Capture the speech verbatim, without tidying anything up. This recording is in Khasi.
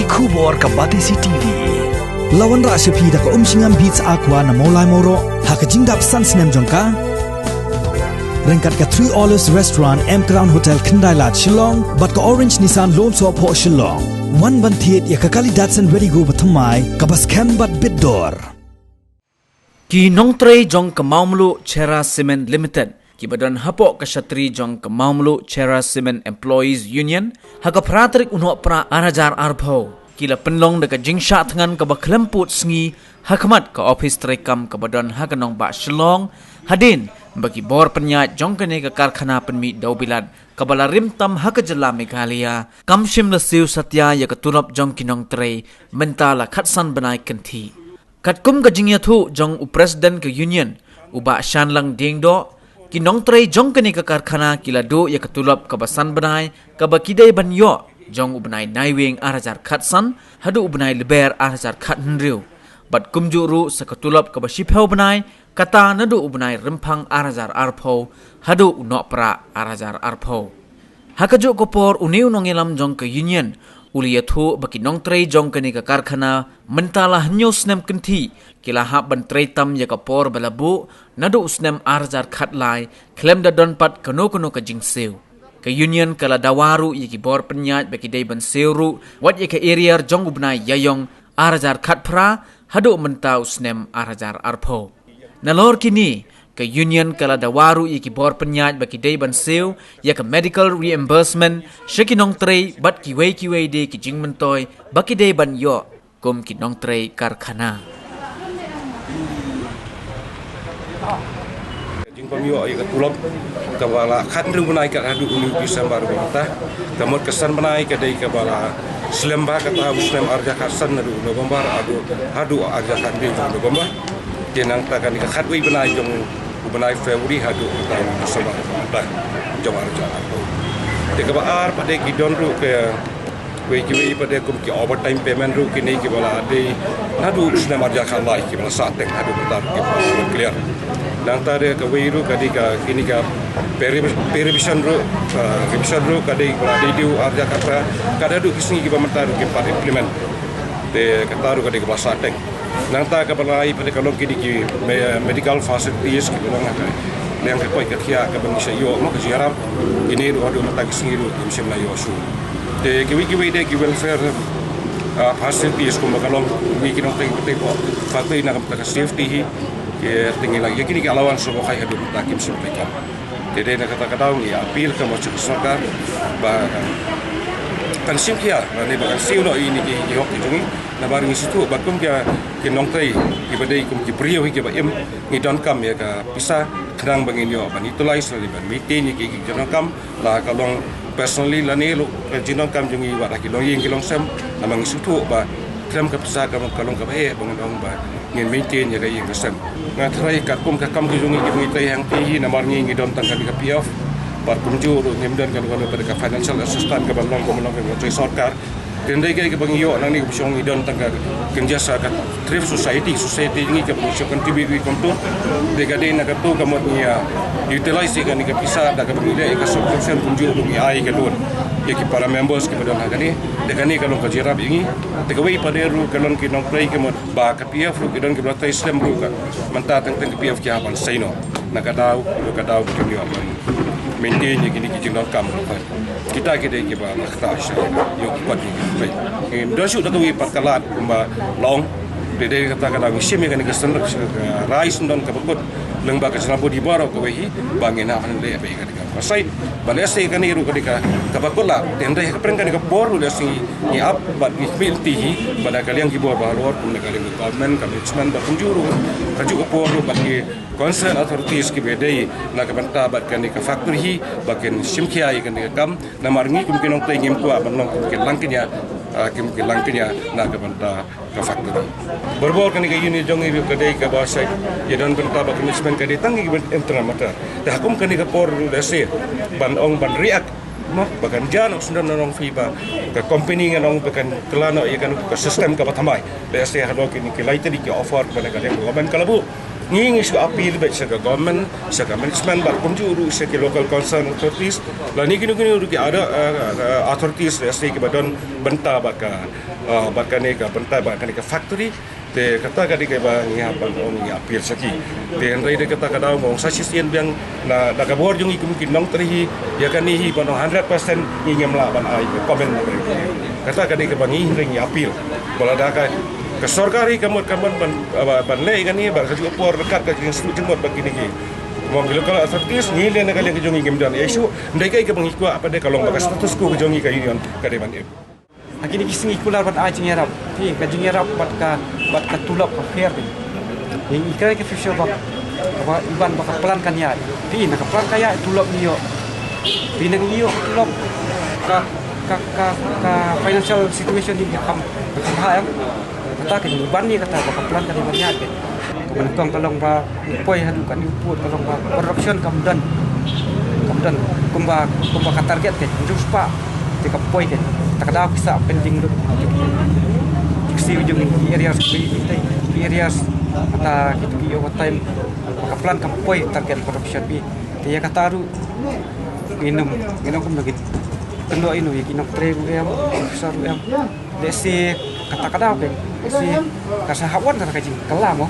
Khubor ka Batesi T V. La wanrah sha phi da ka Umshngam Beats Aqua na Mawlai Mawroh ha ka jingdap san snem jong ka. Ryngkat ka Three Olives Restaurant, M Crown Hotel, Khyndai Lad, Shillong, bad ka Orange Nissan Lone Sohphoh, Shillong. Wan ban thied ïa ka kali Datsun Redi-GO bathymmai kaba skhem bad bit dor. Ki nongtrei jong ka Mawmluh Cherra Cement Limited, kiba don hapoh ka shatri jong ka Mawmluh Cherra Cement Employees Union, ha ka phra tarik u Nohprah ar hajar arphew, ki la pynlong da ka jingshah thngan kaba khlem pud sngi ha khmat ka ophis treikam kaba don ha ka nongbah Shillong, hadien ba ki bor pynïaid jong kane ka karkhana pynmih dewbilat kaba la rim tam ha ka jylla Meghalaya, kam shym la siew satia ïa ka tulop jong ki nongtrei mynta la khatsan bnai kynthih. Katkum ka jingïathuh jong u President ka Union, u Bah Shanlang Diengdoh, ki nongtrei jong kane ka karkhana ki la duh ïa ka tulop kaba san bnai kaba ki dei ban ïoh jong u bnai Naiwieng ar hajar khatsan haduh u bnai Lber ar hajar khathynriew. Bad kumjuh ruh sa ka tulop kaba shiphew bnai, kata naduh u bnai Rymphang ar hajar arphew haduh u Nohprah ar hajar arphew. Ha kajuh ka por, une u nongïalam jong ka Union u la ïathuh ba ki nongtrei jong kane ka karkhana mynta la hynñiew snem kynthih ki la hap ban trei tam ïa ka por ba la buh naduh u snem ar hajar khatlai khlem da don pat kano kano ka jingsiew. Ka Union ka la dawa ruh ïa ki bor pynïaid ba ki dei ban siew ruh wat ïa ka arrear jong u bnai Ïaïong ar hajar khatphra haduh mynta u snem ar hajar arphew. Nalor kine, ka Union ka la dawa ruh ïa ki bor pynïaid ba ki dei ban siew ïa ka medical reimbursement sha ki nongtrei bad kiwei kiwei de ki jingmyntoi ba ki dei ban ïoh kum ki nongtrei karkhana. Jingpynïoh ïa ka tulop kaba la khathynriew bnai kat haduh u December ba mynta. Ka mut ka san bnai ka dei kaba la slem bha, kata u snem ar hajar khatsan naduh u November haduh, haduh ar hajar khathynriew jong u November. Te nangta kane ka khatwei bnai jong u bnai February haduh kata u December ba mynta jong ar hajar arphew. Te kaba ar pat de ki don ruh ka wei kiwei pat de kum ki overtime payment ruh kine kiba la dei naduh u snem ar hajar khatlai kiba la sah teng haduh mynta ruh kiba la clear. Nangta de kawei ruh ka dei ka kine ka pay revi-, pay revision ruh, ah, revision ruh ka dei ba la dei dei u ar hajar khatphra, ka dei haduh ki sngi kiba mynta ruh kim pat implement. Te kata ruh ka dei kaba la sah teng. Nangta kaba lai pat de ka long kine ki me-, medical facilities kiba long ha ka liang ka koit ka khiah kaba ngi sa ïoh mo ka jingïarap, kine ruh haduh mynta ki sngi ruh kim shym la ïoh shuh. Te kiwei kiwei de ki welfare, ah, facilities kumba ka long, ngi ki nongtrei kiba trei hapoh factory na ka bynta ka safety hi, ki te ngi la ïa kine ki allowance ba khai haduh mynta kim shym la ïoh. Te dei na kata ka daw ngi appeal ka mo sha ka sorkar ba kan shim khia lane ba kan siew noh ïa kine ki hok ki jong ngi, namar ngi sngewthuh ba kum ki nongtrei kiba dei kum ki briew hi kiba im, ngi donkam ïa ka pisa khnang ba ngin ïoh ban utilize lane ban maintain ïa ki, ki jingdonkam, la ka long personally lane ruh ka jingdonkam jong ngi wat ha ki longïing ki longsem, namar ngi sngewthuh ba khlem ka pisa ka long, ka long kaba eh ba ngin ong ba ngin maintain ïa ka ïing ka sem. Nga tharai katkum ka kam ka jong ngi kiba ngi trei hangtei hi, namar ngi ngi don tang kane ka P F, bad kumjuh ruh ngim don kano kano ka financial assistance kaba long kumba long ka sorkar. Te hynrei kaei kaba ngi ïoh nangne kaba shong ngi don tang ka kynja sa ka Thrift Society, society ngi kaba ngi shong contribute ïa kumto. Te ka dei na kato ka mut ngi ïa utilize ïa kane ka pisa da kaba ngi leh ïa ka subscription, kumjuh ruh ngi ai ka loan ïa ki para members kiba don ha kane. Te kane ka long ka jingïarap ïa ngi. Te kawei pat de ruh ka long ki nongtrei ka mut ba ka P F ruh ki don kiba la trei slem ruh ka mynta teng teng ka P F ki hap ban sei noh. Na ka daw, na ka daw ka jong ïa ban maintain ïa kine ki jingdonkam ruh ka. Kita ki dei kiba la ktah sha ïa ki kot ngi ki trei. Ngim don shuh da kawei pat ka lad kumba long. Dei dei kata ka daw ngi shim ïa kane ka seng, ka rai sngewdon kaba kut lyngba ka jingïarap bad baroh kawei hi ba ngin hap ban leh ba ïa kane ka. Ba sait ba lehse kane ruh ka dei ka, kaba kut lah. Te hynrei ha ka pyrshah kane ka por ruh lehse ngi ap bad ngi khmih lynti hi ba da ka liang ki bor ba halor kum da ka liang ka government, ka management ba kumjuh ruh kajuh ka por ruh bad ki concerned authorities kiba dei na ka bynta bad kane ka factory hi ba kin shim khia ïa kane ka kam. Namar ngi kum ki nongtrei ngim kwah ban long kum ki langkñia, ah, kum ki langkñia na ka bynta ka factory. Barabor kane ka union jong ngi ruh ka dei kaba shait ïa don bynta ba ka management ka dei tang ïa ka internal matter. Te ha kum kane ka por ruh lehse ban ong ban react, no, ba kan jia noh sngewdon na nongphi ba ka company ngan ong ba kan kylla noh ïa kane ka system kaba thymmai. Lehse halor kine ki lai tylli ki offer ba na ka liang ka government ka la buh. Ngi ngi shu appeal beit sha ka government, sha ka management bad kumjuh ruh sha ki local concern authorities. Lane kino kino ruh ki other, uh, uh, authorities, uh, state kiba don bynta bad ka, uh, bad kane ka bynta bad kane ka factory. Te kata ka dei kaba ngi hap ban ong, ngi appeal sha ki. Te hynrei da kata ka daw nga ong sa shisien biang na, da ka bor jong ngi kum ki nongtrei hi, ïa kane hi ban ong hundred percent ngi ngim lah ban ai ka comment. Kata ka dei kaba ngi hynrei ngi appeal. Ba lada ka, ka sorkar hi ka mut ka mon ban, ban, ban leh ïa kane bad kajuh por ryngkat ka jingsdang jingmut bad kine ki, mo, ki local authorities, ngi leh na ka liang ka jong ngi ngim don issue. Hynrei kaei kaba ngi kwah pat de ka long ba ka status quo ka jong ngi ka union ka dei ban im. Ha kine ki sngi kular ban ai jingïarap. Phi, ka jingïarap bad ka, bad ka tulop ka pher phi. Ïa ngi kane ka future ba, ba i Ban ba ka plan kan ïaid. Phi, na ka plan ka ïaid tulop ngi ïoh. Phi, na ngi ïoh ka tulop, ka, ka, ka, ka financial situation ngi ka kham, ka kham bha em. Kata ka jingban ïa kata ba ka plan ka dei ban ïaid. Ka nyngkong ka long ba poi haduh katne u pud ka long ba corruption kam don. Kam don kumba, kumba ka target te, jong spah te ka poi te. Ta ka daw ki sah pending lut. Ki si jong ki arrears, ki, ki arrears, kata ki, ki overtime. Ba ka plan kam poi target corruption phi. Te ïa kata ruh ngi nym, ngi nym kum ngi kynnoh ïa u, ïa ki nongtrei ruh em, officer ruh em. Lehse kata ka daw te, lehse ka sa hap wan kata ka jingkylla mo.